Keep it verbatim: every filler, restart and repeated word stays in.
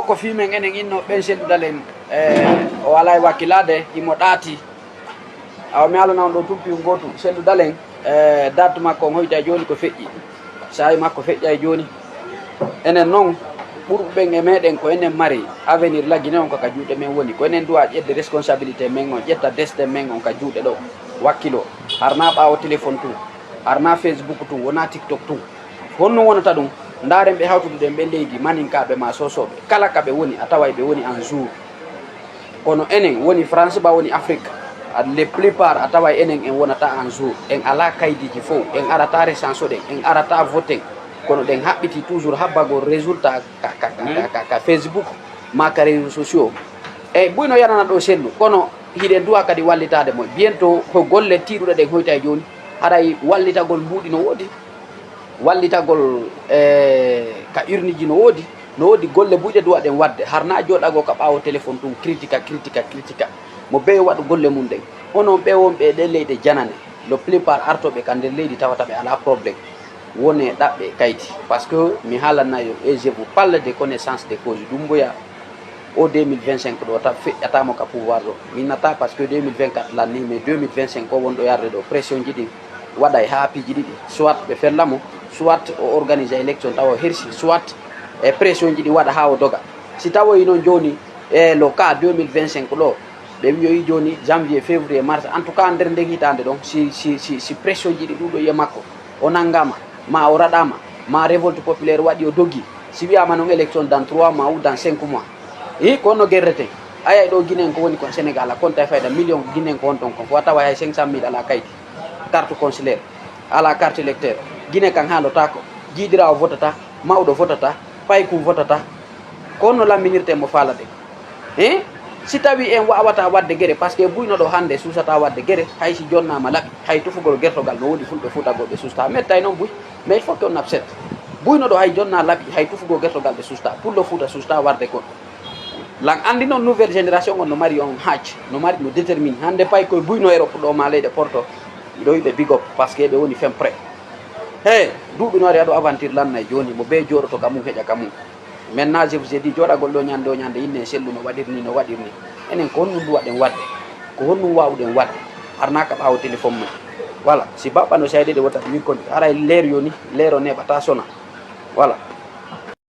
Ko fii men enen inno ɓen, sellu dalen, e, o alaa e wakkilaade, himo ɗaati. Awa mi alana on ɗo tumpiyu gootu, sellu dalen, e, date makko on hoyta jooni ko feƴƴi. Saa'i makko feƴƴay jooni. Enen non, ɓurɓe ɓen e meɗen ko enen mari avenir la Guinée on ko ka juuɗe men woni. Ko enen duwa ƴetde responsabilité men on, ƴetta destin men on ka juuɗe ɗo. Wakkilo, harna ɓaawo téléphone tun, harna Facebook tun, wona TikTok tun. Honno wonata ɗum? Ndaaren ɓe hawtuduɗen ɓe leydi, maninkaaɓe ma soosooɓe. Kala ka ɓe woni, a taway ɓe woni en jour. Kono enen woni France ba woni Afrique, a, les plupart a taway enen en wonata en jour. En alaa kaydiiji fow, en arata recensoɗen, en arata voten. Kono ɗen haɓɓiti toujours habbagol résultat ka, ka, ka, ka, ka, ka Facebook, ma ka réseaux sociaux. Eyi, buy no yanana ɗo sellu, kono hiɗen duwa kadi wallitaade mo. Bientôt ko golle tiiɗuɗe ɗen hoyta e jooni, haray wallitagol mbuuɗi no woodi, wallitagol, e, ka urneji no woodi, no woodi golle buyɗe duwaɗen waɗde, harna jooɗago ka ɓaawo téléphone tun, critique, critique, critique. Mo bee waɗu golle mum ɗen. Onon ɓe wonɓe e ɗe leyɗe janane, le plupart artoɓe ka nder leydi tawata ɓe alaa problème. Wone ɗaɓɓe kayti. Parce que mi haalanay on, et je vous parle de connaissance de cause. Dumbuya, o deux mille vingt-cinq ɗo, ta feƴƴatamo ka pouvoir ɗo. Min nata, parce que deux mille vingt-quatre lanni, mais deux mille vingt-cinq o wonɗo yarde ɗo, pression ji ɗin waɗay haa piiji ɗiɗi. Soit ɓe fella mo, soit o organise élection tawa o hersi, soit e pression ji ɗi waɗa haa o doga. Si tawoyi noon jooni, e le cas deux mille vingt-cinq ɗo, ɓe wiyoyi jooni janvier, février, mars, en tout cas nder nden hitaande ɗon, si, si, si, si pression ji ɗi ɗuuɗo e makko, o nanngama, ma o raɗama, ma révolte populaire waɗi o dogi, si wiyama noon élection dans trois mois ou dans cinq mois, i ko honno gerreten? Ayay ɗo Guinée en ko woni kon Sénégal, a konta e fayda million Guinée en ko won ton kon, ko a tawa hay cinq cent mille alaa kayti, carte consulaire, alaa carte électeur. Guinée kan haalotaako, jiiɗiraawo votata, mawɗo votata, paykum votata. Ko honno lamminirten mo faalaɗen? Hein? Si tawi en wawata wadde gere, parce que buyno ɗo hannde suusata wadde gere, hay si jonnaama laɓi, hay tufugol gertogal no woodi fulɓe fuutagol ɓe suusta. Mettay noon buy, mais il faut que on accepte. Buyno ɗo hay jonna laɓi, hay tufugol gertogal ɓe suusta. Pullo fuuta suusta warde kon. Lan anndi noon nouvelle génération on no mari on haaj, no mari no détermine. Hannde pay koye buyno Europe ɗo ma leyɗe Porto, miɗo wiɓe big up, parce que ɓe woni fen prêt. He, duuɓi no ari aɗo aventure lannay jooni, mo bee jooɗoto ka mum, heƴa ka mum. Maintenant, je vous ai dit, jooɗagol ɗo ñande o ñande, inne e sellu no waɗir ni, no waɗir ni. Enen ko honɗum duwaɗen waɗde? Ko honɗum wawɗen waɗde? Harnaka ɓaawo téléphone mum. Voilà, si baɓɓa no sayde ɗe wota ɗum wikkon, haray leer yo ni, leer o neɓata sona. Voilà.